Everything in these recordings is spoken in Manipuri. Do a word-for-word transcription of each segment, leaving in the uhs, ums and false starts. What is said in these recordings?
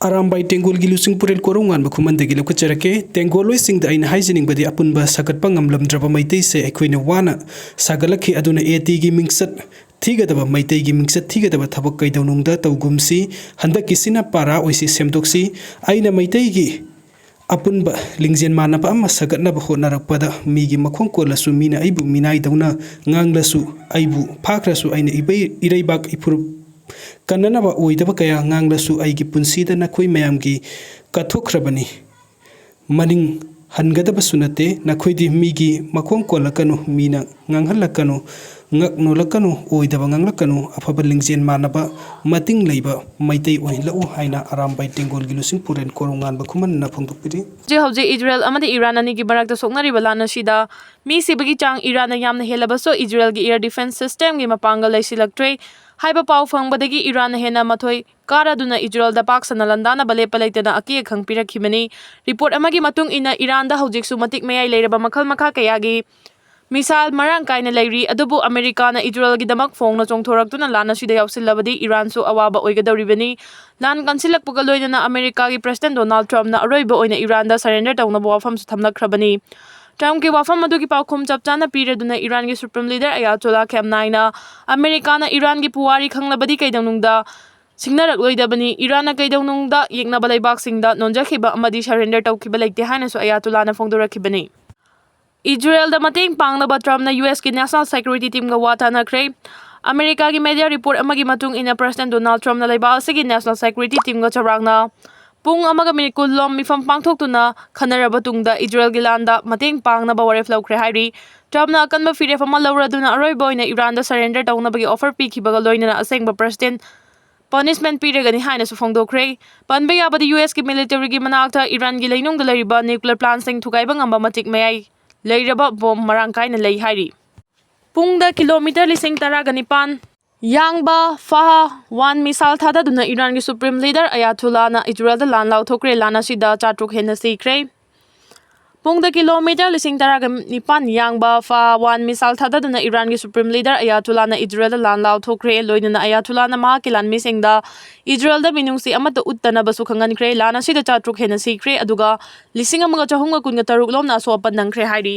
ꯑꯔꯥꯝꯕꯥꯏ ꯇꯦꯡꯒꯣꯜꯒꯤ ꯂꯨꯆꯤꯡꯄꯨꯔꯦꯜ ꯀꯣꯔꯧꯉꯥꯟꯕ ꯈꯨꯃꯟꯗꯒꯤ ꯂꯧꯈꯠꯆꯔꯛꯀꯦ꯫ ꯇꯦꯡꯒꯣꯜꯂꯣꯏꯁꯤꯡꯗ ꯑꯩꯅ ꯍꯥꯏꯖꯅꯤꯡꯕꯗꯤ, ꯑꯄꯨꯟꯕ ꯁꯥꯒꯠꯄ ꯉꯝꯂꯝꯗ꯭ꯔꯕ ꯃꯩꯇꯩꯁꯦ ꯑꯩꯈꯣꯏꯅ ꯋꯥꯅ ꯁꯥꯒꯠꯂꯛꯈꯤ꯫ ꯑꯗꯨꯅ ꯑꯦ ꯇꯤꯒꯤ ꯃꯤꯡꯆꯠ ꯊꯤꯒꯗꯕ, ꯃꯩꯇꯩꯒꯤ ꯃꯤꯡꯆꯠ ꯊꯤꯒꯗꯕ ꯊꯕꯛ ꯀꯩꯗꯧꯅꯨꯡꯗ ꯇꯧꯒꯨꯝꯁꯤ꯫ ꯍꯟꯗꯛꯀꯤꯁꯤꯅ ꯄꯥꯔꯥ ꯑꯣꯏꯁꯤ ꯁꯦꯝꯗꯣꯛꯁꯤ꯫ ꯑꯩꯅ ꯃꯩꯇꯩꯒꯤ ꯑꯄꯨꯟꯕ ꯂꯤꯡꯖꯦꯜ ꯃꯥꯟꯅꯕ ꯑꯃ ꯁꯥꯒꯠꯅꯕ ꯍꯣꯠꯅꯔꯛꯄꯗ, ꯃꯤꯒꯤ ꯃꯈꯣꯡ ꯀꯣꯜꯂꯁꯨ, ꯃꯤꯅ ꯑꯩꯕꯨ ꯃꯤꯅꯥꯏꯗꯧꯅ ꯉꯥꯡꯂꯁꯨ, ꯑꯩꯕꯨ ꯐꯥꯈ꯭ꯔꯁꯨ, ꯑꯩꯅ ꯏꯕꯩ-, ꯏꯔꯩꯕꯥꯛ ꯏꯐꯨꯔꯨꯞ ꯀꯟꯅꯅꯕ ꯑꯣꯏꯗꯕ ꯀꯌꯥ ꯉꯥꯡꯂꯁꯨ, ꯑꯩꯒꯤ ꯄꯨꯟꯁꯤꯗ ꯅꯈꯣꯏ ꯃꯌꯥꯝꯒꯤ ꯀꯠꯊꯣꯛꯈ꯭ꯔꯕꯅꯤ꯫ ꯃꯅꯤꯡ ꯍꯟꯒꯗꯕꯁꯨ ꯅꯠꯇꯦ꯫ ꯅꯈꯣꯏꯗꯤ ꯃꯤꯒꯤ ꯃꯈꯣꯡ ꯀꯣꯜꯂꯛꯀꯅꯨ, ꯃꯤꯅ ꯉꯥꯡꯍꯜꯂꯛꯀꯅꯨ, ꯉꯛ ꯅꯣꯜꯂꯛꯀꯅꯨ, ꯑꯣꯏꯗꯕ ꯉꯥꯡꯂꯛꯀꯅꯨ, ꯑꯐꯕ ꯂꯤꯡꯖꯦꯜ ꯃꯥꯟꯅꯕ, ꯃꯇꯤꯡ ꯂꯩꯕ ꯃꯩꯇꯩ ꯑꯣꯏꯍꯜꯂꯛꯎ ꯍꯥꯏꯅ ꯑꯔꯥꯝꯕꯥꯏ ꯇꯦꯡꯒꯣꯜꯒꯤ ꯂꯨꯆꯤꯡꯄꯨꯔꯦꯜ ꯀꯣꯔꯧꯉꯥꯟꯕ ꯈꯨꯃꯟꯅ ꯐꯣꯡꯗꯣꯛꯄꯤꯔꯤ꯫ ꯍꯧꯖꯤꯛ ꯍꯧꯖꯤꯛ ꯏꯖꯔꯦꯜ ꯑꯃꯗꯤ ꯏꯔꯥꯟ ꯑꯅꯤꯒꯤ ꯃꯔꯛꯇ ꯁꯣꯛꯅꯔꯤꯕ ꯂꯥꯟ ꯑꯁꯤꯗ ꯃꯤ ꯁꯤꯕꯒꯤ ꯆꯥꯡ ꯏꯔꯥꯟꯅ ꯌꯥꯝꯅ ꯍꯦꯜꯂꯕꯁꯨ, ꯏꯖꯔꯦꯜꯒꯤ air defence systemꯒꯤ ꯃꯄꯥꯡꯒꯜ ꯂꯩꯁꯤꯜꯂꯛꯇ꯭ꯔꯦ ꯍꯥꯏꯕ ꯄꯥꯎ ꯐꯪꯕꯗꯒꯤ ꯏꯔꯥꯟꯅ ꯍꯦꯟꯅ ꯃꯊꯣꯏ ꯀꯥꯔꯗꯨꯅ ꯏꯖꯔꯦꯜꯗ ꯄꯥꯛ ꯁꯟꯅ ꯂꯥꯟꯗꯥꯅꯕ ꯂꯦꯞꯄ ꯂꯩꯇꯅ ꯑꯀꯤ ꯑꯈꯪ ꯄꯤꯔꯛꯈꯤꯕꯅꯤ꯫ ꯔꯤꯄꯣꯔꯠ ꯑꯃꯒꯤ ꯃꯇꯨꯡ ꯏꯟꯅ, ꯏꯔꯥꯟꯗ ꯍꯧꯖꯤꯛꯁꯨ ꯃꯇꯤꯛ ꯃꯌꯥꯏ ꯂꯩꯔꯕ ꯃꯈꯜ ꯃꯈꯥ ꯀꯌꯥꯒꯤ ꯃꯤꯁꯥꯏꯜ ꯃꯔꯥꯡ ꯀꯥꯏꯅ ꯂꯩꯔꯤ, ꯑꯗꯨꯕꯨ ꯑꯃꯦꯔꯤꯀꯥꯅ ꯏꯖꯔꯦꯜꯒꯤꯗꯃꯛ ꯐꯣꯡꯅ ꯆꯣꯡꯊꯣꯔꯛꯇꯨꯅ ꯂꯥꯟ ꯑꯁꯤꯗ ꯌꯥꯎꯁꯤꯜꯂꯕꯗꯤ ꯏꯔꯥꯟꯁꯨ ꯑꯋꯥꯕ ꯑꯣꯏꯒꯗꯧꯔꯤꯕꯅꯤ꯫ ꯂꯥꯟ ꯀꯟꯁꯤꯜꯂꯛꯄꯒ ꯂꯣꯏꯅꯅ ꯑꯃꯦꯔꯤꯀꯥꯒꯤ ꯄ꯭ꯔꯦꯁꯤꯗꯦꯟꯠ ꯗꯣꯅꯥꯜꯗ ꯇ꯭ꯔꯝꯞꯅ ꯑꯔꯣꯏꯕ ꯑꯣꯏꯅ ꯏꯔꯥꯟꯗ surrender ꯇꯧꯅꯕ ꯋꯥꯐꯝꯁꯨ ꯊꯝꯂꯛꯈ꯭ꯔꯕꯅꯤ꯫ ꯇ꯭ꯔꯝꯞꯀꯤ ꯋꯥꯐꯝ ꯑꯗꯨꯒꯤ ꯄꯥꯎꯈꯨꯝ ꯆꯞ ꯆꯥꯅ ꯄꯤꯔꯗꯨꯅ ꯏꯔꯥꯟꯒꯤ Supreme Leader ꯑꯌꯥꯇꯣꯂꯥ ꯈꯦꯝꯅꯥꯏꯅ ꯑꯃꯦꯔꯤꯀꯥꯅ ꯏꯔꯥꯟꯒꯤ ꯄꯨꯋꯥꯔꯤ ꯈꯪꯂꯕꯗꯤ ꯀꯩꯗꯧꯅꯨꯡꯗ ꯁꯤꯡꯅꯔꯛꯂꯣꯏꯗꯕꯅꯤ, ꯏꯔꯥꯟꯅ ꯀꯩꯗꯧꯅꯨꯡꯗ ꯌꯦꯛꯅꯕ ꯂꯩꯕꯥꯛꯁꯤꯡꯗ ꯅꯣꯟꯖꯈꯤꯕ ꯑꯃꯗꯤ surrender ꯇꯧꯈꯤꯕ ꯂꯩꯇꯦ ꯍꯥꯏꯅꯁꯨ ꯑꯌꯥꯇꯣꯂꯥꯅ ꯐꯣꯡꯗꯣꯔꯛꯈꯤꯕꯅꯤ꯫ ꯏꯖꯔꯦꯜꯗ ꯃꯇꯦꯡ ꯄꯥꯡꯅꯕ ꯇ꯭ꯔꯝꯞꯅ ꯌꯨ ꯑꯦꯁꯀꯤ National Security Teamꯒ ꯋꯥ ꯇꯥꯅꯈ꯭ꯔꯦ꯫ ꯑꯃꯦꯔꯤꯀꯥꯒꯤ media report ꯑꯃꯒꯤ ꯃꯇꯨꯡ ꯏꯟꯅ, ꯄ꯭ꯔꯦꯁꯤꯗꯦꯟꯠ ꯗꯣꯅꯥꯜꯗ ꯇ꯭ꯔꯝꯞꯅ ꯂꯩꯕꯥꯛ ꯑꯁꯤꯒꯤ National Security Teamꯒ ꯆꯥꯎꯔꯥꯛꯅ ꯄꯨꯡ ꯑꯃꯒ ꯃꯤꯅꯤꯠ ꯀꯨꯟ ꯂꯣꯝ ꯃꯤꯐꯝ ꯄꯥꯡꯊꯣꯛꯇꯨꯅ ꯈꯟꯅꯔꯕ ꯇꯨꯡꯗ ꯏꯖꯔꯦꯜꯒꯤ ꯂꯥꯟꯗ ꯃꯇꯦꯡ ꯄꯥꯡꯅꯕ ꯋꯥꯔꯦꯞ ꯂꯧꯈ꯭ꯔꯦ ꯍꯥꯏꯔꯤ꯫ ꯇ꯭ꯔꯝꯞꯅ ꯑꯀꯟꯕ ꯐꯤꯔꯦꯞ ꯑꯃ ꯂꯧꯔꯗꯨꯅ ꯑꯔꯣꯏꯕ ꯑꯣꯏꯅ ꯏꯔꯥꯟꯗ surrender ꯇꯧꯅꯕꯒꯤ offer ꯄꯤꯈꯤꯕꯒ ꯂꯣꯏꯅꯅ ꯑꯁꯦꯡꯕ ꯄ꯭ꯔꯦꯁꯤꯗꯦꯟꯠ punishment ꯄꯤꯔꯒꯅꯤ ꯍꯥꯏꯅꯁꯨ ꯐꯣꯡꯗꯣꯛꯈ꯭ꯔꯦ꯫ ꯄꯟꯕ ꯌꯥꯕꯗꯤ, ꯌꯨ ꯑꯦꯁꯀꯤ militaryꯒꯤ ꯃꯅꯥꯛꯇ ꯏꯔꯥꯟꯒꯤ ꯂꯩꯅꯨꯡꯗ ꯂꯩꯔꯤꯕ nuclear plantꯁꯤꯡ ꯊꯨꯒꯥꯏꯕ ꯉꯝꯕ ꯃꯇꯤꯛ ꯃꯌꯥꯏ ꯂꯩꯔꯕ bomb ꯃꯔꯥꯡ ꯀꯥꯏꯅ ꯂꯩ ꯍꯥꯏꯔꯤ꯫ ꯄꯨꯡꯗ kilometre ꯂꯤꯁꯤꯡ ꯇꯔꯥꯒ ꯅꯤꯄꯥꯟ ꯌꯥꯡꯕ ꯐꯥꯍ ꯋꯥꯟ missile ꯊꯥꯗꯗꯨꯅ ꯏꯔꯥꯟꯒꯤ Supreme Leader ꯑꯌꯥꯇꯣꯂꯥꯅ ꯏꯖꯔꯦꯜꯗ ꯂꯥꯟ ꯂꯥꯎꯊꯣꯛꯈ꯭ꯔꯦ꯫ ꯂꯥꯟ ꯑꯁꯤꯗ ꯆꯥꯇ꯭ꯔꯨꯛ ꯍꯦꯟꯅ ꯁꯤꯈ꯭ꯔꯦ꯫ ꯄꯨꯡꯗ ꯀꯤꯂꯣꯃꯤꯇꯔ ꯂꯤꯁꯤꯡ ꯇꯔꯥꯒ ꯅꯤꯄꯥꯟ ꯌꯥꯡꯕ ꯐꯥ ꯋꯥꯟ ꯃꯤꯁꯥꯏꯜ ꯊꯥꯗꯗꯨꯅ ꯏꯔꯥꯟꯒꯤ ꯁꯨꯄ꯭ꯔꯤꯝ ꯂꯤꯗꯔ ꯑꯌꯥꯇꯨꯂꯥꯅ ꯏꯖꯔꯦꯜꯗ ꯂꯥꯟ ꯂꯥꯎꯊꯣꯛꯈ꯭ꯔꯦ꯫ ꯂꯣꯏꯅꯅ ꯑꯌꯥꯇꯨꯂꯥꯅ ꯃꯍꯥꯛꯀꯤ ꯂꯥꯟꯃꯤꯁꯤꯡꯗ ꯏꯖꯔꯦꯜꯗ ꯃꯤꯅꯨꯡꯁꯤ ꯑꯃꯠꯇ ꯎꯠꯇꯅꯕꯁꯨ ꯈꯪꯍꯟꯈ꯭ꯔꯦ꯫ ꯂꯥꯟ ꯑꯁꯤꯗ ꯆꯥꯇ꯭ꯔꯨꯛ ꯍꯦꯟꯅ ꯁꯤꯈ꯭ꯔꯦ, ꯑꯗꯨꯒ ꯂꯤꯁꯤꯡ ꯑꯃꯒ ꯆꯍꯨꯝꯒ ꯀꯨꯟꯒ ꯇꯔꯨꯛ ꯂꯣꯝꯅ ꯑꯁꯣꯛ ꯑꯄꯟ ꯅꯪꯈ꯭ꯔꯦ ꯍꯥꯏꯔꯤ꯫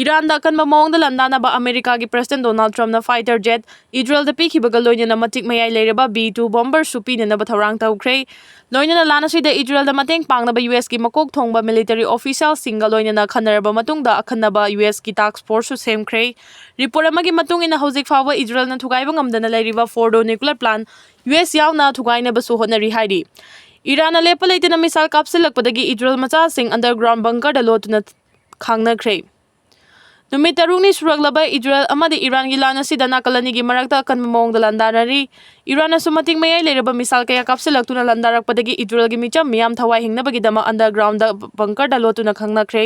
ꯏꯔꯥꯟꯗ ꯑꯀꯟꯕ ꯃꯑꯣꯡꯗ ꯂꯥꯟꯗꯥꯅꯕ ꯑꯃꯦꯔꯤꯀꯥꯒꯤ ꯄ꯭ꯔꯦꯁꯤꯗꯦꯟꯠ ꯗꯣꯅꯥꯜꯗ ꯇ꯭ꯔꯝꯞꯅ ꯐꯥꯏꯇꯔ ꯖꯦꯠ ꯏꯖꯔꯦꯜꯗ ꯄꯤꯈꯤꯕꯒ ꯂꯣꯏꯅꯅ ꯃꯇꯤꯛ ꯃꯌꯥꯏ ꯂꯩꯔꯕ ꯕꯤ ꯇꯨ ꯕꯣꯝꯕꯔꯁꯨ ꯄꯤꯅꯅꯕ ꯊꯧꯔꯥꯡ ꯇꯧꯈ꯭ꯔꯦ꯫ ꯂꯣꯏꯅꯅ ꯂꯥꯟ ꯑꯁꯤꯗ ꯏꯖꯔꯦꯜꯗ ꯃꯇꯦꯡ ꯄꯥꯡꯅꯕ ꯌꯨ ꯑꯦꯁꯀꯤ ꯃꯀꯣꯛ ꯊꯣꯡꯕ ꯃꯤꯂꯤꯇꯔꯤ ꯑꯣꯐꯤꯁꯤꯌꯦꯜꯁꯤꯡꯒ ꯂꯣꯏꯅꯅ ꯈꯟꯅꯔꯕ ꯃꯇꯨꯡꯗ ꯑꯈꯟꯅꯕ ꯌꯨ ꯑꯦꯁꯀꯤ ꯇꯥꯛꯁ ꯐꯣꯔꯁꯁꯨ ꯁꯦꯝꯈ꯭ꯔꯦ꯫ ꯔꯤꯄꯣꯔꯠ ꯑꯃꯒꯤ ꯃꯇꯨꯡ ꯏꯟꯅ ꯍꯧꯖꯤꯛ ꯐꯥꯎꯕ ꯏꯖꯔꯦꯜꯅ ꯊꯨꯒꯥꯏꯕ ꯉꯝꯗꯅ ꯂꯩꯔꯤꯕ ꯐꯣꯔꯗꯣ ꯅ꯭ꯌꯨꯀ꯭ꯂꯤꯌꯔ ꯄ꯭ꯂꯥꯟꯠ ꯌꯨ ꯑꯦꯁ ꯌꯥꯎꯅ ꯊꯨꯒꯥꯏꯅꯕꯁꯨ ꯍꯣꯠꯅꯔꯤ ꯍꯥꯏꯔꯤ꯫ ꯏꯔꯥꯟꯅ ꯂꯦꯞꯄ ꯂꯩꯇꯅ ꯃꯤꯁꯥꯏꯜ ꯀꯥꯞꯁꯤꯜꯂꯛꯄꯗꯒꯤ ꯏꯖꯔꯦꯜ ꯃꯆꯥꯁꯤꯡ ꯑꯟꯗꯔꯒ꯭ꯔꯥꯎꯟ ꯕꯪꯀꯔꯗ ꯂꯣꯠꯇꯨꯅ ꯈꯥꯡꯅꯈ꯭ꯔꯦ꯫ ꯅꯨꯃꯤꯠ ꯇꯔꯨꯛꯅꯤ ꯁꯨꯔꯛꯂꯕ ꯏꯖꯔꯦꯜ ꯑꯃꯗꯤ ꯏꯔꯥꯟꯒꯤ ꯂꯥꯟ ꯑꯁꯤꯗ ꯅꯥꯀꯜ ꯑꯅꯤꯒꯤ ꯃꯔꯛꯇ ꯑꯀꯟꯕ ꯃꯑꯣꯡꯗ ꯂꯥꯟꯗꯥꯅꯔꯤ꯫ ꯏꯔꯥꯟꯅꯁꯨ ꯃꯇꯤꯛ ꯃꯌꯥꯏ ꯂꯩꯔꯕ ꯃꯤꯁꯥꯏꯜ ꯀꯌꯥ ꯀꯥꯞꯁꯤꯜꯂꯛꯇꯨꯅ ꯂꯥꯟꯗꯥꯔꯛꯄꯗꯒꯤ ꯏꯖꯔꯦꯜꯒꯤ ꯃꯤꯆꯝ ꯃꯤꯌꯥꯝ ꯊꯋꯥꯏ ꯍꯤꯡꯅꯕꯒꯤꯗꯃꯛ ꯑꯟꯗꯔꯒ꯭ꯔꯥꯎꯟꯗ ꯕꯪꯀꯔꯗ ꯂꯣꯠꯇꯨꯅ ꯈꯪꯅꯈ꯭ꯔꯦ꯫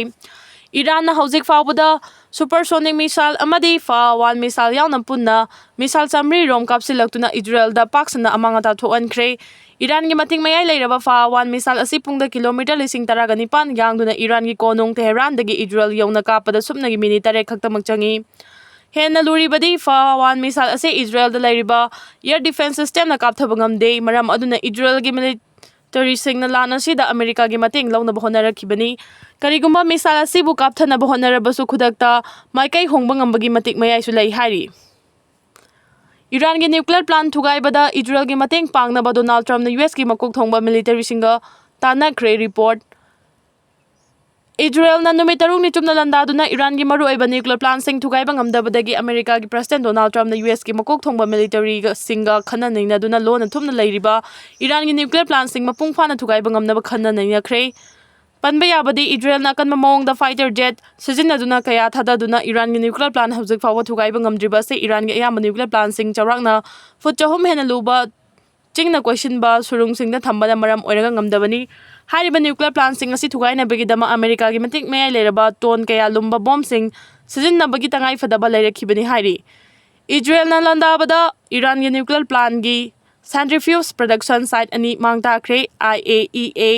ꯏꯔꯥꯟꯅ ꯍꯧꯖꯤꯛ ꯐꯥꯎꯕꯗ ꯁꯨꯄꯔꯁꯣꯅꯤꯛ ꯃꯤꯁꯥꯏꯜ ꯑꯃꯗꯤ ꯐꯥ ꯋꯥꯟ ꯃꯤꯁꯥꯏꯜ ꯌꯥꯎꯅ ꯄꯨꯟꯅ ꯃꯤꯁꯥꯏꯜ ꯆꯥꯃꯔꯤ ꯔꯣꯝ ꯀꯥꯞꯁꯤꯜꯂꯛꯇꯨꯅ ꯏꯖꯔꯦꯜꯗ ꯄꯥꯛ ꯁꯟꯅ ꯑꯃꯥꯡ ꯑꯇꯥ ꯊꯣꯛꯍꯟꯈ꯭ꯔꯦ꯫ ꯏꯔꯥꯟꯒꯤ ꯃꯇꯤꯛ ꯃꯌꯥꯏ ꯂꯩꯔꯕ ꯐꯥ ꯋꯥꯟ ꯃꯤꯁꯥꯏꯜ ꯑꯁꯤ ꯄꯨꯡꯗ ꯀꯤꯂꯣꯃꯤꯇꯔ ꯂꯤꯁꯤꯡ ꯇꯔꯥꯒ ꯅꯤꯄꯥꯟ ꯌꯥꯡꯗꯨꯅ ꯏꯔꯥꯟꯒꯤ ꯀꯣꯅꯨꯡ ꯇꯦꯍꯔꯥꯟꯗꯒꯤ ꯏꯖꯔꯦꯜ ꯌꯧꯅ ꯀꯥꯞꯄꯗ ꯁꯨꯞꯅꯒꯤ ꯃꯤꯅꯤꯠ ꯇꯔꯦꯠ ꯈꯛꯇꯃꯛ ꯆꯪꯏ꯫ ꯍꯦꯟꯅ ꯂꯨꯔꯤꯕꯗꯤ ꯐꯥ ꯋꯥꯟ ꯃꯤꯁꯥꯏꯜ ꯑꯁꯤ ꯏꯖꯔꯦꯜꯗ ꯂꯩꯔꯤꯕ ꯑꯦꯌꯔ ꯗꯤꯐꯦꯟꯁ ꯁꯤꯁꯇꯦꯝꯅ ꯀꯥꯞꯊꯕ ꯉꯝꯗꯦ꯫ ꯃꯔꯝ ꯑꯗꯨꯅ ꯏꯖꯔꯦꯜꯒꯤ ꯃꯤꯂꯤꯇꯔꯤꯁꯤꯡꯅ ꯂꯥꯟ ꯑꯁꯤꯗ ꯑꯃꯦꯔꯤꯀꯥꯒꯤ ꯃꯇꯦꯡ ꯂꯧꯅꯕ ꯍꯣꯠꯅꯔꯛꯈꯤꯕꯅꯤ꯫ ꯀꯔꯤꯒꯨꯝꯕ ꯃꯤꯁꯥꯏꯜ ꯑꯁꯤꯕꯨ ꯀꯥꯞꯊꯅꯕ ꯍꯣꯠꯅꯔꯕꯁꯨ ꯈꯨꯗꯛꯇ ꯃꯥꯏꯀꯩ ꯍꯣꯡꯕ ꯉꯝꯕꯒꯤ ꯃꯇꯤꯛ ꯃꯌꯥꯏꯁꯨ ꯂꯩ ꯍꯥꯏꯔꯤ꯫ ꯏꯔꯥꯟꯒꯤ ꯅ꯭ꯌꯨꯀ꯭ꯂꯤꯌꯔ ꯄ꯭ꯂꯥꯟꯠ ꯊꯨꯒꯥꯏꯕꯗ ꯏꯖꯔꯦꯜꯒꯤ ꯃꯇꯦꯡ ꯄꯥꯡꯅꯕ ꯗꯣꯅꯥꯜꯗ ꯇ꯭ꯔꯝꯞꯅ ꯌꯨ ꯑꯦꯁꯀꯤ ꯃꯀꯣꯛ ꯊꯣꯡꯕ ꯃꯤꯂꯤꯇꯔꯤꯁꯤꯡꯒ ꯇꯥꯟꯅꯈ꯭ꯔꯦ꯫ ꯔꯤꯄꯣꯔꯠ꯫ ꯏꯖꯔꯦꯜꯅ ꯅꯨꯃꯤꯠ ꯇꯔꯨꯛꯅꯤ ꯆꯨꯞꯅ ꯂꯥꯟꯗꯥꯗꯨꯅ ꯏꯔꯥꯟꯒꯤ ꯃꯔꯨꯑꯣꯏꯕ ꯅ꯭ꯌꯨꯀ꯭ꯂꯤꯌꯔ ꯄ꯭ꯂꯥꯟꯠꯁꯤꯡ ꯊꯨꯒꯥꯏꯕ ꯉꯝꯗꯕꯗꯒꯤ ꯑꯃꯦꯔꯤꯀꯥꯒꯤ ꯄ꯭ꯔꯦꯁꯤꯗꯦꯟꯠ ꯗꯣꯅꯥꯜꯗ ꯇ꯭ꯔꯝꯞꯅ ꯌꯨ ꯑꯦꯁꯀꯤ ꯃꯀꯣꯛ ꯊꯣꯡꯕ ꯃꯤꯂꯤꯇꯔꯤꯁꯤꯡꯒ ꯈꯟꯅ ꯅꯩꯅꯗꯨꯅ ꯂꯣꯟꯅ ꯊꯨꯞꯅ ꯂꯩꯔꯤꯕ ꯏꯔꯥꯟꯒꯤ ꯅ꯭ꯌꯨꯀ꯭ꯂꯤꯌꯔ ꯄ꯭ꯂꯥꯟꯠꯁꯤꯡ ꯃꯄꯨꯡ ꯐꯥꯅ ꯊꯨꯒꯥꯏꯕ ꯉꯝꯅꯕ ꯈꯟꯅ ꯅꯩꯅꯈ꯭ꯔꯦ꯫ ꯄꯟꯕ ꯌꯥꯕꯗꯤ ꯏꯖꯔꯦꯜꯅ ꯑꯀꯟꯕ ꯃꯑꯣꯡꯗ ꯐꯥꯏꯇꯔ ꯖꯦꯠ ꯁꯤꯖꯤꯟꯅꯗꯨꯅ ꯀꯌꯥ ꯊꯥꯗꯗꯨꯅ ꯏꯔꯥꯟꯒꯤ ꯅ꯭ꯌꯨꯀ꯭ꯂꯤꯌꯔ ꯄ꯭ꯂꯥꯟꯠ ꯍꯧꯖꯤꯛ ꯐꯥꯎꯕ ꯊꯨꯒꯥꯏꯕ ꯉꯝꯗ꯭ꯔꯤꯕ ꯑꯁꯤ ꯏꯔꯥꯟꯒꯤ ꯑꯌꯥꯝꯕ ꯅ꯭ꯌꯨꯀ꯭ꯂꯤꯌꯔ ꯄ꯭ꯂꯥꯟꯠꯁꯤꯡ ꯆꯥꯎꯔꯥꯛꯅ ꯐꯨꯠ ꯆꯍꯨꯝ ꯍꯦꯟꯅ ꯂꯨꯕ ꯆꯤꯡꯅ ꯀꯣꯏꯁꯤꯟꯕ ꯁꯨꯔꯨꯡꯁꯤꯡꯗ ꯊꯝꯕꯅ ꯃꯔꯝ ꯑꯣꯏꯔꯒ ꯉꯝꯗꯕꯅꯤ꯫ ꯍꯥꯏꯔꯤꯕ ꯅ꯭ꯌꯨꯀ꯭ꯂꯤꯌꯔ ꯄ꯭ꯂꯥꯟꯠꯁꯤꯡ ꯑꯁꯤ ꯊꯨꯒꯥꯏꯅꯕꯒꯤꯗꯃꯛ ꯑꯃꯦꯔꯤꯀꯥꯒꯤ ꯃꯇꯤꯛ ꯃꯌꯥꯏ ꯂꯩꯔꯕ ꯇꯣꯟ ꯀꯌꯥ ꯂꯨꯝꯕ ꯕꯣꯝꯁꯤꯡ ꯁꯤꯖꯤꯟꯅꯕꯒꯤ ꯇꯉꯥꯏ ꯐꯗꯕ ꯂꯩꯔꯛꯈꯤꯕꯅꯤ ꯍꯥꯏꯔꯤ꯫ ꯏꯖꯔꯦꯜꯅ ꯂꯥꯟꯗꯥꯕꯗ ꯏꯔꯥꯟꯒꯤ ꯅ꯭ꯌꯨꯀ꯭ꯂꯤꯌꯔ ꯄ꯭ꯂꯥꯟꯠꯒꯤ ꯁꯦꯟꯇ꯭ꯔꯤꯐ꯭ꯌꯨꯖ ꯄ꯭ꯔꯗꯛꯁꯟ ꯁꯥꯏꯠ ꯑꯅꯤ ꯃꯥꯡ ꯇꯥꯛꯈ꯭ꯔꯦ꯫ ꯑꯥꯏ ꯑꯦ ꯏ ꯑꯦ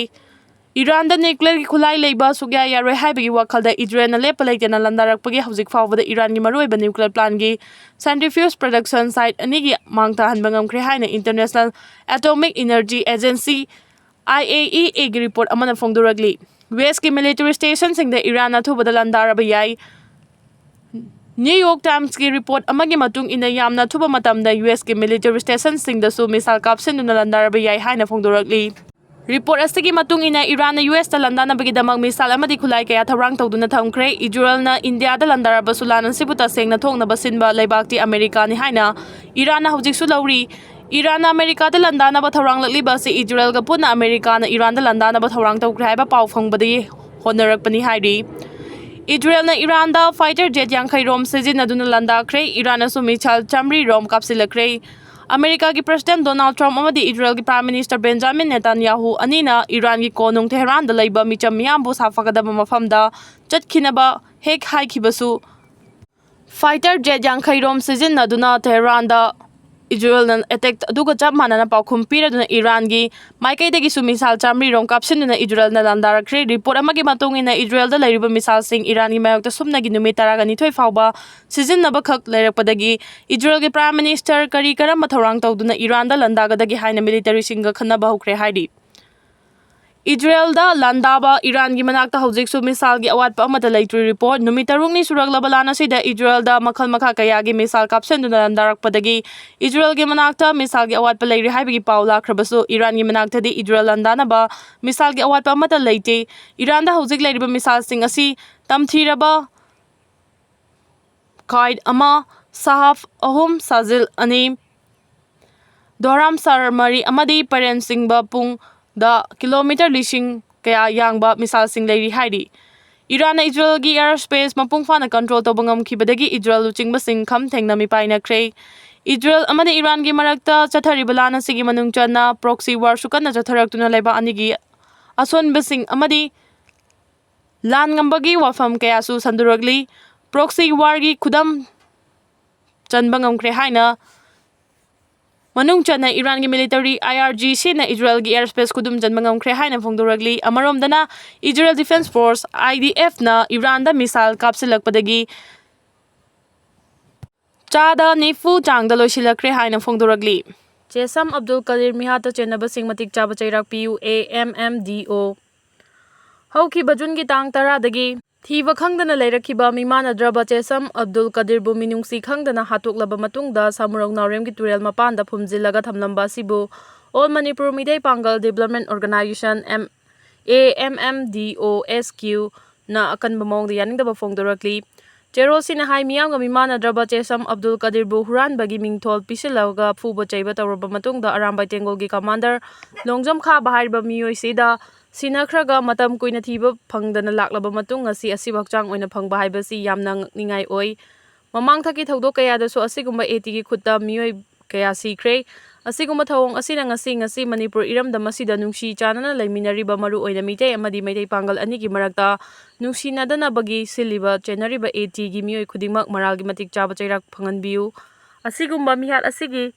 ꯏꯔꯥꯟꯗ ꯅ꯭ꯌꯨꯀ꯭ꯂꯤꯌꯔꯒꯤ ꯈꯨꯠꯂꯥꯏ ꯂꯩꯕ ꯁꯨꯛꯌꯥ ꯌꯥꯔꯣꯏ ꯍꯥꯏꯕꯒꯤ ꯋꯥꯈꯜꯗ ꯏꯖꯔꯦꯜꯅ ꯂꯦꯞꯄ ꯂꯩꯇꯅ ꯂꯥꯟꯗꯥꯔꯛꯄꯒꯤ ꯍꯧꯖꯤꯛ ꯐꯥꯎꯕꯗ ꯏꯔꯥꯟꯒꯤ ꯃꯔꯨꯑꯣꯏꯕ ꯅ꯭ꯌꯨꯀ꯭ꯂꯤꯌꯔ ꯄ꯭ꯂꯥꯟꯒꯤ ꯁꯦꯟꯇ꯭ꯔꯤꯐ꯭ꯌꯨꯖ ꯄ꯭ꯔꯗꯛꯁꯟ ꯁꯥꯏꯠ ꯑꯅꯤꯒꯤ ꯃꯥꯡ ꯇꯥꯍꯟꯕ ꯉꯝꯈ꯭ꯔꯦ ꯍꯥꯏꯅ international atomic energy agency, I A E ꯑꯦꯒꯤ ꯔꯤꯄꯣꯔꯠ ꯑꯃꯅ ꯐꯣꯡꯗꯣꯔꯛꯂꯤ꯫ ꯌꯨ ꯑꯦꯁꯀꯤ ꯃꯤꯂꯤꯇꯔꯤ ꯁ꯭ꯇꯦꯁꯟꯁꯤꯡꯗ ꯏꯔꯥꯟꯅ ꯑꯊꯨꯕꯗ ꯂꯥꯟꯗꯥꯔꯕ ꯌꯥꯏ꯫ ꯅ꯭ꯌꯨ ꯌꯣꯔꯛ ꯇꯥꯏꯝꯁꯀꯤ ꯔꯤꯄꯣꯔꯠ ꯑꯃꯒꯤ ꯃꯇꯨꯡ ꯏꯟꯅ, ꯌꯥꯝꯅ ꯑꯊꯨꯕ ꯃꯇꯝꯗ ꯌꯨ ꯑꯦꯁꯀꯤ ꯃꯤꯂꯤꯇꯔꯤ ꯁ꯭ꯇꯦꯁꯟꯁꯤꯡꯗꯁꯨ ꯃꯤꯁꯥꯏꯜ ꯀꯥꯞꯁꯤꯟꯗꯨꯅ ꯂꯥꯟꯗꯥꯔꯕ ꯌꯥꯏ ꯍꯥꯏꯅ ꯐꯣꯡꯗꯣꯔꯛꯂꯤ꯫ ꯔꯤꯄꯣꯔꯠ ꯑꯁꯤꯒꯤ ꯃꯇꯨꯡ ꯏꯟꯅ, ꯏꯔꯥꯟꯅ ꯌꯨ ꯑꯦꯁꯇ ꯂꯥꯟꯗꯥꯅꯕꯒꯤꯗꯃꯛ ꯃꯤꯁꯥꯏꯜ ꯑꯃꯗꯤ ꯈꯨꯠꯂꯥꯏ ꯀꯌꯥ ꯊꯧꯔꯥꯡ ꯇꯧꯗꯨꯅ ꯊꯝꯈ꯭ꯔꯦ꯫ ꯏꯖꯔꯦꯜꯅ ꯏꯟꯗꯤꯌꯥꯗ ꯂꯥꯟꯗꯥꯔꯕꯁꯨ ꯂꯥꯟ ꯑꯁꯤꯕꯨ ꯇꯁꯦꯡꯅ ꯊꯣꯛꯅꯕ ꯁꯤꯟꯕ ꯂꯩꯕꯥꯛꯇꯤ ꯑꯃꯦꯔꯤꯀꯥꯅꯤ ꯍꯥꯏꯅ ꯏꯔꯥꯟꯅ ꯍꯧꯖꯤꯛꯁꯨ ꯂꯧꯔꯤ꯫ ꯏꯔꯥꯟꯅ ꯑꯃꯦꯔꯤꯀꯥꯗ ꯂꯥꯟꯗꯥꯅꯕ ꯊꯧꯔꯥꯡꯂꯛꯂꯤꯕ ꯑꯁꯤ ꯏꯖꯔꯦꯜꯒ ꯄꯨꯟꯅ ꯑꯃꯦꯔꯤꯀꯥꯅ ꯏꯔꯥꯟꯗ ꯂꯥꯟꯗꯥꯅꯕ ꯊꯧꯔꯥꯡ ꯇꯧꯈ꯭ꯔꯦ ꯍꯥꯏꯕ ꯄꯥꯎ ꯐꯪꯕꯗꯒꯤ ꯍꯣꯠꯅꯔꯛꯄꯅꯤ ꯍꯥꯏꯔꯤ꯫ ꯏꯖꯔꯦꯜꯅ ꯏꯔꯥꯟꯗ ꯐꯥꯏꯇꯔ ꯖꯦꯠ ꯌꯥꯡꯈꯩ ꯔꯣꯝ ꯁꯤꯖꯤꯟꯅꯗꯨꯅ ꯂꯥꯟꯗꯥꯈ꯭ꯔꯦ꯫ ꯏꯔꯥꯟꯅꯁꯨ ꯃꯤꯁꯥꯏꯜ ꯆꯥꯃꯔꯤ ꯔꯣꯝ ꯀꯥꯞꯁꯤꯜꯂꯛꯈ꯭ꯔꯦ꯫ ꯑꯃꯦꯔꯤꯀꯥꯒꯤ ꯄ꯭ꯔꯦꯁꯤꯗꯦꯟꯠ ꯗꯣꯅꯥꯜꯗ ꯇ꯭ꯔꯝꯞ ꯑꯃꯗꯤ ꯏꯖꯔꯦꯜꯒꯤ ꯄ꯭ꯔꯥꯏꯝ ꯃꯤꯅꯤꯁꯇꯔ ꯕꯦꯟꯖꯥꯃꯤꯟ ꯅꯦꯇꯥꯟꯌꯥꯍꯨ ꯑꯅꯤꯅ ꯏꯔꯥꯟꯒꯤ ꯀꯣꯅꯨꯡ ꯇꯦꯍꯔꯥꯟꯗ ꯂꯩꯕ ꯃꯤꯆꯝ ꯃꯤꯌꯥꯝꯕꯨ ꯁꯥꯐꯒꯗꯕ ꯃꯐꯝꯗ ꯆꯠꯈꯤꯅꯕ ꯍꯦꯛ ꯍꯥꯏꯈꯤꯕꯁꯨ, ꯐꯥꯏꯇꯔ ꯖꯦꯠ ꯌꯥꯡꯈꯩ ꯔꯣꯝ ꯁꯤꯖꯤꯟꯅꯗꯨꯅ ꯇꯦꯍꯔꯥꯟꯗ ꯏꯖꯔꯦꯜꯅ ꯑꯦꯇꯦꯛ ꯑꯗꯨꯒ ꯆꯞ ꯃꯥꯟꯅꯅ ꯄꯥꯎꯈꯨꯝ ꯄꯤꯔꯗꯨꯅ ꯏꯔꯥꯟꯒꯤ ꯃꯥꯏꯀꯩꯗꯒꯤꯁꯨ ꯃꯤꯁꯥꯏꯜ ꯆꯥꯃꯔꯤ ꯔꯣꯝ ꯀꯥꯞꯁꯤꯟꯗꯨꯅ ꯏꯖꯔꯦꯜꯅ ꯂꯥꯟꯗꯥꯔꯛꯈ꯭ꯔꯦ꯫ ꯔꯤꯄꯣꯔꯠ ꯑꯃꯒꯤ ꯃꯇꯨꯡ ꯏꯟꯅ, ꯏꯖꯔꯦꯜꯗ ꯂꯩꯔꯤꯕ ꯃꯤꯁꯥꯏꯜꯁꯤꯡ ꯏꯔꯥꯟꯒꯤ ꯃꯥꯌꯣꯛꯇ ꯁꯨꯞꯅꯒꯤ ꯅꯨꯃꯤꯠ ꯇꯔꯥꯒ ꯅꯤꯊꯣꯏ ꯐꯥꯎꯕ ꯁꯤꯖꯤꯟꯅꯕꯈꯛ ꯂꯩꯔꯛꯄꯗꯒꯤ ꯏꯖꯔꯦꯜꯒꯤ ꯄ꯭ꯔꯥꯏꯝ ꯃꯤꯅꯤꯁꯇꯔ ꯀꯔꯤ ꯀꯔꯝꯕ ꯊꯧꯔꯥꯡ ꯇꯧꯗꯨꯅ ꯏꯔꯥꯟꯗ ꯂꯥꯟꯗꯥꯒꯗꯒꯦ ꯍꯥꯏꯅ ꯃꯤꯂꯤꯇꯔꯤꯁꯤꯡꯒ ꯈꯟꯅꯕ ꯍꯧꯈ꯭ꯔꯦ ꯍꯥꯏꯔꯤ꯫ ꯏꯖꯔꯦꯜꯗ ꯂꯥꯟꯗꯥꯕ ꯏꯔꯥꯟꯒꯤ ꯃꯅꯥꯛꯇ ꯍꯧꯖꯤꯛꯁꯨ ꯃꯤꯁꯥꯏꯜꯒꯤ ꯑꯋꯥꯠꯄ ꯑꯃꯠꯇ ꯂꯩꯇ꯭ꯔꯤ꯫ ꯔꯤꯄꯣꯔꯠ: ꯅꯨꯃꯤꯠ ꯇꯔꯨꯛꯅꯤ ꯁꯨꯔꯛꯂꯕ ꯂꯥꯟ ꯑꯁꯤꯗ ꯏꯖꯔꯦꯜꯗ ꯃꯈꯜ ꯃꯈꯥ ꯀꯌꯥꯒꯤ ꯃꯤꯁꯥꯏꯜ ꯀꯥꯞꯁꯤꯟꯗꯨꯅ ꯂꯥꯟꯗꯥꯔꯛꯄꯗꯒꯤ ꯏꯖꯔꯦꯜꯒꯤ ꯃꯅꯥꯛꯇ ꯃꯤꯁꯥꯏꯜꯒꯤ ꯑꯋꯥꯠꯄ ꯂꯩꯔꯤ ꯍꯥꯏꯕꯒꯤ ꯄꯥꯎ ꯂꯥꯛꯈ꯭ꯔꯕꯁꯨ, ꯏꯔꯥꯟꯒꯤ ꯃꯅꯥꯛꯇꯗꯤ ꯏꯖꯔꯦꯜ ꯂꯥꯟꯗꯥꯅꯕ ꯃꯤꯁꯥꯏꯜꯒꯤ ꯑꯋꯥꯠꯄ ꯑꯃꯠꯇ ꯂꯩꯇꯦ꯫ ꯏꯔꯥꯟꯗ ꯍꯧꯖꯤꯛ ꯂꯩꯔꯤꯕ ꯃꯤꯁꯥꯏꯜꯁꯤꯡ ꯑꯁꯤ ꯇꯝꯊꯤꯔꯕ ꯀꯥꯏꯠ ꯑꯃ, ꯁꯥꯍꯥꯐ ꯑꯍꯨꯝ, ꯁꯥꯖꯤꯜ ꯑꯅꯤ, ꯗꯣꯔꯥꯝ ꯁꯥꯔ ꯃꯔꯤ ꯑꯃꯗꯤ ꯄꯔꯦꯟ ꯆꯤꯡꯕ ꯄꯨꯡꯗ ꯀꯤꯂꯣꯃꯤꯇꯔ ꯂꯤꯁꯤꯡ ꯀꯌꯥ ꯌꯥꯡꯕ ꯃꯤꯁꯥꯏꯜꯁꯤꯡ ꯂꯩꯔꯤ ꯍꯥꯏꯔꯤ꯫ ꯏꯔꯥꯟꯅ ꯏꯖꯔꯦꯜꯒꯤ ꯑꯦꯌꯔ ꯁ꯭ꯄꯦꯁ ꯃꯄꯨꯡ ꯐꯥꯅ ꯀꯟꯇ꯭ꯔꯣꯜ ꯇꯧꯕ ꯉꯝꯈꯤꯕꯗꯒꯤ ꯏꯖꯔꯦꯜ ꯂꯨꯆꯤꯡꯕꯁꯤꯡ ꯈꯝ ꯊꯦꯡꯅ ꯃꯤꯄꯥꯏꯅꯈ꯭ꯔꯦ꯫ ꯏꯖꯔꯦꯜ ꯑꯃꯗꯤ ꯏꯔꯥꯟꯒꯤ ꯃꯔꯛꯇ ꯆꯠꯊꯔꯤꯕ ꯂꯥꯟ ꯑꯁꯤꯒꯤ ꯃꯅꯨꯡ ꯆꯟꯅ ꯄ꯭ꯔꯣꯛꯁꯤ ꯋꯥꯔꯁꯨ ꯀꯟꯅ ꯆꯠꯊꯔꯛꯇꯨꯅ ꯂꯩꯕ ꯑꯅꯤꯒꯤ ꯑꯁꯣꯟꯕꯁꯤꯡ ꯑꯃꯗꯤ ꯂꯥꯟ ꯉꯝꯕꯒꯤ ꯋꯥꯐꯝ ꯀꯌꯥꯁꯨ ꯁꯟꯗꯣꯔꯛꯂꯤ꯫ ꯄ꯭ꯔꯣꯛꯁꯤ ꯋꯥꯔꯒꯤ ꯈꯨꯗꯝ ꯆꯟꯕ ꯉꯝꯈ꯭ꯔꯦ ꯍꯥꯏꯅ ꯃꯅꯨꯡ ꯆꯟꯅ ꯏꯔꯥꯟꯒꯤ ꯃꯤꯂꯤꯇꯔꯤ ꯑꯥꯏ ꯑꯥꯔ ꯖꯤ ꯁꯤꯅ ꯏꯖꯔꯦꯜꯒꯤ ꯑꯦꯌꯔ ꯁ꯭ꯄꯦꯁ ꯈꯨꯗꯨꯝ ꯆꯟꯕ ꯉꯝꯈ꯭ꯔꯦ ꯍꯥꯏꯅ ꯐꯣꯡꯗꯣꯔꯛꯂꯤ꯫ ꯑꯃꯔꯣꯝꯗꯅ, Israel defence force, I D ꯑꯦꯐꯅ ꯏꯔꯥꯟꯗ ꯃꯤꯁꯥꯏꯜ ꯀꯥꯞꯁꯤꯜꯂꯛꯄꯗꯒꯤ ꯆꯥꯗ ꯅꯤꯐꯨ ꯆꯥꯡꯗ ꯂꯣꯏꯁꯤꯜꯂꯛꯈ꯭ꯔꯦ ꯍꯥꯏꯅ ꯐꯣꯡꯗꯣꯔꯛꯂꯤ꯫ ꯆꯦꯁꯝ ꯑꯕꯗꯨꯜ ꯀꯗꯤꯔ ꯃꯤꯍꯥꯠꯇ ꯆꯦꯟꯅꯕꯁꯤꯡ ꯃꯇꯤꯛ ꯆꯥꯕ ꯆꯩꯔꯥꯛ ꯄꯤꯌꯨ, ꯑꯦ ꯑꯦꯝ ꯑꯦꯝ ꯗꯤ ꯑꯣ꯫ ꯍꯧꯈꯤꯕ ꯖꯨꯟꯒꯤ ꯇꯥꯡ ꯇꯔꯥꯗꯒꯤ ꯊꯤꯕ ꯈꯪꯗꯅ ꯂꯩꯔꯛꯈꯤꯕ ꯃꯤꯃꯥꯟꯅꯗ꯭ꯔꯕ ꯆꯦꯁꯝ ꯑꯕꯗꯨꯜ ꯀꯗꯤꯔꯕꯨ ꯃꯤꯅꯨꯡꯁꯤ ꯈꯪꯗꯅ ꯍꯥꯠꯇꯣꯛꯂꯕ ꯃꯇꯨꯡꯗ ꯁꯥꯃꯨꯔꯧ ꯅꯥꯎꯔꯦꯝꯒꯤ ꯇꯨꯔꯦꯜ ꯃꯄꯥꯟꯗ ꯐꯨꯝꯖꯤꯜꯂꯒ ꯊꯝꯂꯝꯕ ꯑꯁꯤꯕꯨ All Manipur Meitei Pangal Development Organization, M, A M M D ꯑꯣ ꯑꯦꯁ ꯀ꯭ꯌꯨ, ꯅ ꯑꯀꯟꯕ ꯃꯑꯣꯡꯗ ꯌꯥꯅꯤꯡꯗꯕ ꯐꯣꯡꯗꯣꯔꯛꯂꯤ꯫ ꯆꯦꯔꯣꯜꯁꯤꯡꯅ ꯍꯥꯏ, ꯃꯤꯌꯥꯝꯒ ꯃꯤꯃꯥꯟꯅꯗ꯭ꯔꯕ ꯆꯦꯁꯝ ꯑꯕꯗꯨꯜ ꯀꯗꯤꯔꯕꯨ ꯍꯨꯔꯥꯟꯕꯒꯤ ꯃꯤꯡꯊꯣꯜ ꯄꯤꯁꯤꯜꯂꯒ ꯐꯨꯕ ꯆꯩꯕ ꯇꯧꯔꯕ ꯃꯇꯨꯡꯗ ꯑꯔꯥꯝꯕꯥꯏ ꯇꯦꯡꯒꯣꯜꯒꯤ ꯀꯃꯥꯟꯗꯔ ꯂꯣꯡꯖꯝ ꯈꯥꯕ ꯍꯥꯏꯔꯤꯕ ꯃꯤꯑꯣꯏꯁꯤꯗ ꯁꯤꯟꯅꯈ꯭ꯔꯒ ꯃꯇꯝ ꯀꯨꯏꯅ ꯊꯤꯕ ꯐꯪꯗꯅ ꯂꯥꯛꯂꯕ ꯃꯇꯨꯡ ꯉꯁꯤ ꯑꯁꯤꯕꯨ ꯍꯛꯆꯥꯡ ꯑꯣꯏꯅ ꯐꯪꯕ ꯍꯥꯏꯕꯁꯤ ꯌꯥꯝꯅ ꯉꯛꯅꯤꯡꯉꯥꯏ ꯑꯣꯏ꯫ ꯃꯃꯥꯡꯊꯛꯀꯤ ꯊꯧꯗꯣꯛ ꯀꯌꯥꯗꯁꯨ ꯑꯁꯤꯒꯨꯝꯕ ꯑꯦ ꯇꯤꯒꯤ ꯈꯨꯠꯇ ꯃꯤꯑꯣꯏ ꯀꯌꯥ ꯁꯤꯈ꯭ꯔꯦ꯫ ꯑꯁꯤꯒꯨꯝꯕ ꯊꯧꯑꯣꯡ ꯑꯁꯤꯅ ꯉꯁꯤ, ꯉꯁꯤ ꯃꯅꯤꯄꯨꯔ ꯏꯔꯝꯗꯝ ꯑꯁꯤꯗ ꯅꯨꯡꯁꯤ ꯆꯥꯟꯅꯅ ꯂꯩꯃꯤꯟꯅꯔꯤꯕ ꯃꯔꯨ ꯑꯣꯏꯅ ꯃꯤꯇꯩ ꯑꯃꯗꯤ ꯃꯩꯇꯩ ꯄꯥꯡꯒꯜ ꯑꯅꯤꯒꯤ ꯃꯔꯛꯇ ꯅꯨꯡꯁꯤꯅꯗꯅꯕꯒꯤ ꯁꯤꯜꯂꯤꯕ ꯆꯦꯟꯅꯔꯤꯕ ꯑꯦ ꯇꯤꯒꯤ ꯃꯤꯑꯣꯏ ꯈꯨꯗꯤꯡꯃꯛ ꯃꯔꯥꯜꯒꯤ ꯃꯇꯤꯛ ꯆꯥꯕ ꯆꯩꯔꯥꯛ ꯐꯪꯍꯟꯕꯤꯌꯨ꯫ ꯑꯁꯤꯒꯨꯝꯕ ꯃꯤꯍꯥꯠ ꯑꯁꯤꯒꯤ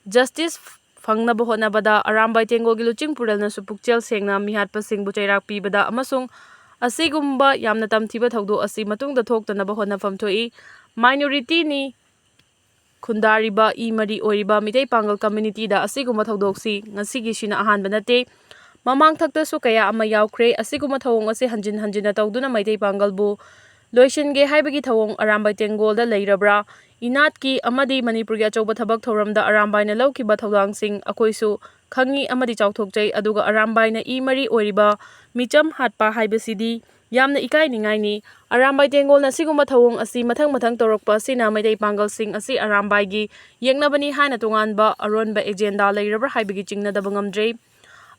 ꯖꯁꯇꯤꯁ ꯐꯪꯅꯕ ꯍꯣꯠꯅꯕꯗ ꯑꯔꯥꯝꯕꯥꯏ ꯇꯦꯡꯒꯣꯜꯒꯤ ꯂꯨꯆꯤꯡ ꯄꯨꯔꯦꯜꯅꯁꯨ ꯄꯨꯛꯆꯦꯜ ꯁꯦꯡꯅ ꯃꯤꯍꯥꯠꯄꯁꯤꯡꯕꯨ ꯆꯩꯔꯥꯛ ꯄꯤꯕꯗ ꯑꯃꯁꯨꯡ ꯑꯁꯤꯒꯨꯝꯕ ꯌꯥꯝꯅ ꯇꯝꯊꯤꯕ ꯊꯧꯗꯣꯛ ꯑꯁꯤ ꯃꯇꯨꯡꯗ ꯊꯣꯛꯇꯅꯕ ꯍꯣꯠꯅꯐꯝ ꯊꯣꯛꯏ꯫ ꯃꯥꯏꯅꯣꯔꯤꯇꯤꯅꯤ ꯈꯨꯟꯗꯥꯔꯤꯕ ꯏ ꯃꯔꯤ ꯑꯣꯏꯔꯤꯕ ꯃꯤꯇꯩ ꯄꯥꯡꯒꯜ ꯀꯝꯃ꯭ꯌꯨꯅꯤꯇꯤꯗ ꯑꯁꯤꯒꯨꯝꯕ ꯊꯧꯗꯣꯛꯁꯤ ꯉꯁꯤꯒꯤꯁꯤꯅ ꯑꯍꯥꯟꯕ ꯅꯠꯇꯦ꯫ ꯃꯃꯥꯡꯊꯛꯇꯁꯨ ꯀꯌꯥ ꯑꯃ ꯌꯥꯎꯈ꯭ꯔꯦ꯫ ꯑꯁꯤꯒꯨꯝꯕ ꯊꯧꯑꯣꯡ ꯑꯁꯤ ꯍꯟꯖꯤꯟ ꯍꯟꯖꯤꯟꯅ ꯇꯧꯗꯨꯅ ꯃꯩꯇꯩ ꯄꯥꯡꯒꯜꯕꯨ ꯂꯣꯏꯁꯤꯟꯒꯦ ꯍꯥꯏꯕꯒꯤ ꯊꯧꯑꯣꯡ ꯑꯔꯥꯝꯕꯥꯏ ꯇꯦꯡꯒꯣꯜꯗ ꯂꯩꯔꯕ꯭ꯔꯥ? ꯏꯅꯥꯠꯀꯤ ꯑꯃꯗꯤ ꯃꯅꯤꯄꯨꯔꯒꯤ ꯑꯆꯧꯕ ꯊꯕꯛ ꯊꯧꯔꯝꯗ ꯑꯔꯥꯝꯕꯥꯏꯅ ꯂꯧꯈꯤꯕ ꯊꯧꯗꯥꯡꯁꯤꯡ ꯑꯩꯈꯣꯏꯁꯨ ꯈꯪꯉꯤ ꯑꯃꯗꯤ ꯆꯥꯎꯊꯣꯛꯆꯩ꯫ ꯑꯗꯨꯒ ꯑꯔꯥꯝꯕꯥꯏꯅ ꯏ ꯃꯔꯤ ꯑꯣꯏꯔꯤꯕ ꯃꯤꯆꯝ ꯍꯥꯠꯄ ꯍꯥꯏꯕꯁꯤꯗꯤ ꯌꯥꯝꯅ ꯏꯀꯥꯏꯅꯤꯡꯉꯥꯏꯅꯤ꯫ ꯑꯔꯥꯝꯕꯥꯏ ꯇꯦꯡꯒꯣꯜꯅ ꯑꯁꯤꯒꯨꯝꯕ ꯊꯧꯑꯣꯡ ꯑꯁꯤ ꯃꯊꯪ ꯃꯊꯪ ꯇꯧꯔꯛꯄ ꯑꯁꯤꯅ ꯃꯩꯇꯩ ꯄꯥꯡꯒꯜꯁꯤꯡ ꯑꯁꯤ ꯑꯔꯥꯝꯕꯥꯏꯒꯤ ꯌꯦꯛꯅꯕꯅꯤ ꯍꯥꯏꯅ ꯇꯣꯉꯥꯟꯕ ꯑꯔꯣꯟꯕ ꯑꯦꯖꯦꯟꯗꯥ ꯂꯩꯔꯕ꯭ꯔꯥ ꯍꯥꯏꯕꯒꯤ ꯆꯤꯡꯅꯗꯕ ꯉꯝꯗ꯭ꯔꯦ꯫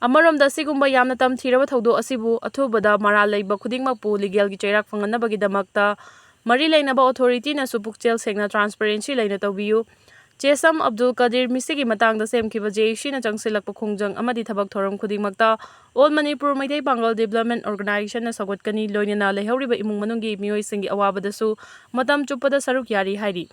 ꯑꯃꯔꯣꯝꯗ, ꯑꯁꯤꯒꯨꯝꯕ ꯌꯥꯝꯅ ꯇꯝꯊꯤꯔꯕ ꯊꯧꯗꯣꯛ ꯑꯁꯤꯕꯨ ꯑꯊꯨꯕꯗ ꯃꯔꯥꯜ ꯂꯩꯕ ꯈꯨꯗꯤꯡꯃꯛꯄꯨ ꯂꯤꯒꯦꯜꯒꯤ ꯆꯩꯔꯥꯛ ꯐꯪꯍꯟꯅꯕꯒꯤꯗꯃꯛꯇ ꯃꯔꯤ ꯂꯩꯅꯕ ꯑꯣꯊꯣꯔꯤꯇꯤꯅꯁꯨ ꯄꯨꯛꯆꯦꯜ ꯁꯦꯡꯅ, ꯇ꯭ꯔꯥꯟꯁꯄꯔꯦꯟꯁꯤ ꯂꯩꯅ ꯇꯧꯕꯤꯌꯨ꯫ ꯆꯦꯁꯝ ꯑꯕꯗꯨꯜ ꯀꯗꯤꯔ ꯃꯤꯁꯤꯒꯤ ꯃꯇꯥꯡꯗ ꯁꯦꯝꯈꯤꯕ ꯖꯦ ꯑꯦ ꯁꯤꯅ ꯆꯪꯁꯤꯜꯂꯛꯄ ꯈꯣꯡꯖꯪ ꯑꯃꯗꯤ ꯊꯕꯛ ꯊꯧꯔꯝ ꯈꯨꯗꯤꯡꯃꯛꯇ All Manipur Meitei Pangal Development Organizationꯅ ꯁꯧꯒꯠꯀꯅꯤ, ꯂꯣꯏꯅꯅ ꯂꯩꯍꯧꯔꯤꯕ ꯏꯃꯨꯡ ꯃꯅꯨꯡꯒꯤ ꯃꯤꯑꯣꯏꯁꯤꯡꯒꯤ ꯑꯋꯥꯕꯗꯁꯨ ꯃꯇꯝ ꯆꯨꯞꯄꯗ ꯁꯔꯨꯛ ꯌꯥꯔꯤ ꯍꯥꯏꯔꯤ꯫